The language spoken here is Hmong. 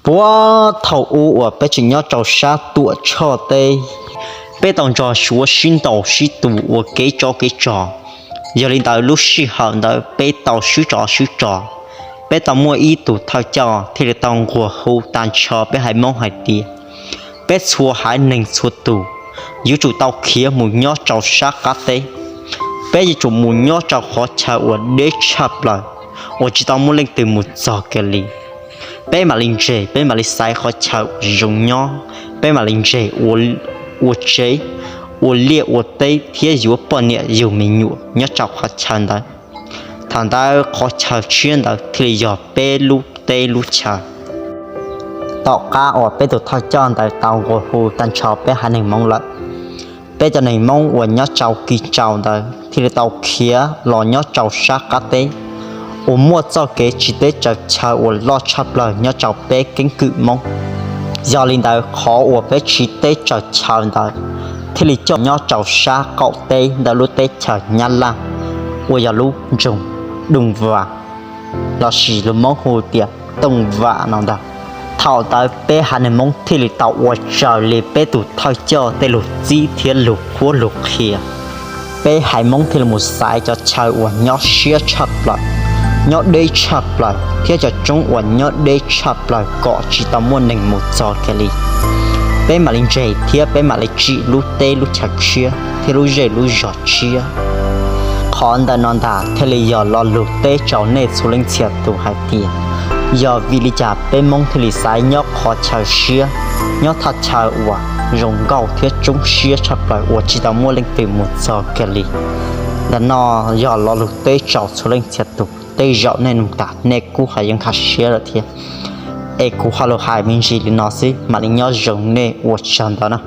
Puag thaum ub uas peb tseem nyob rau sab Tuam Tshoj teb, peb tau nrog Suav sib ntaus sib tua ua kev tsov kev rog. Yog li ntawd lub sij hawm ntawd peb tau swb tsov swb rog, peb tau muaj ib tug thawj coj thiaj li tau nquag hu tag nrho peb haiv Hmoob hais tias peb txhua haiv neeg txhua tus yuav tsum tau khiav mus nyob rau sab qab teb. Peb yuav tsum mus nyob rau qhov chaw uas deb tshaj plaws, uas tsis tau muaj leej twg mus txog kiag li. Peb mam li ntseg, peb mam li xaiv qhov chaw uas zoo nyob, peb mam li ntseg ua tsev, ua liaj ua teb thiab yuav poj niam yug me nyuam nyob rau qhov chaw ntawd. Thaum ntawd qhov chaw tshiab ntawd thiaj li yog peb lub teb lub chaw. Tom qab uas peb tus thawj coj ntawd tau nquag hu tag nrho peb haiv neeg Hmoob lawm, peb cov neeg Hmoob uas nyob rau Kis Tsaus ntawd thiaj li tau khiav los nyob rau sab qab teb, uas muaj txoj kev tsiv teb tsaws chaw uas loj tshaj plaws nyob rau peb keeb kwm Hmoob. Yog li ntawd qhov uas peb tsiv teb tsaws chaw ntawd thiaj li coj nyob rau sab qaum teb ntawm lub teb chaws Nyab Laj, uas yog lub nroog Dooj Vam, lossis lus Hmoob hu tias Tooj Vam no ntag. Thaum ntawd peb haiv neeg Hmoob thiaj li tau ua raws li peb tus thawj coj tej lus txib thiab lus qhuab lus qhia. Peb haiv Hmoob thiaj li mus xaiv cov chaw uas nyob siab tshaj plaws, nyob deb tshaj plaws thiab cov roob uas nyob deb tshaj plaws kom tsis tau muaj neeg mus txog kiag li. Peb mam li ntseg thiab peb mam li tsim lub teb lub chaw tshiab thiab lub zej lub zog tshiab. Qhov ntawm no ntag thiaj li yog lo lus teb rau nej txhua leej txhia tus hais tias, yog vim li cas peb Hmoob thiaj li xaiv nyob qhov chaw siab, nyob thaj chaw uas zoo nkauj thiab roob siab tshaj plaws uas tsis tau muaj leej twg mus txog kiag li. Ntawm no yog lo lus teb rau txhua leej txhia tus, tej zaum nej mloog tas nej kuj ho yuav nkag siab lawm thiab. Es kuv ho los hais me ntsis li no xwb, mam li nyob zoo nej, ua tsaug ntau na.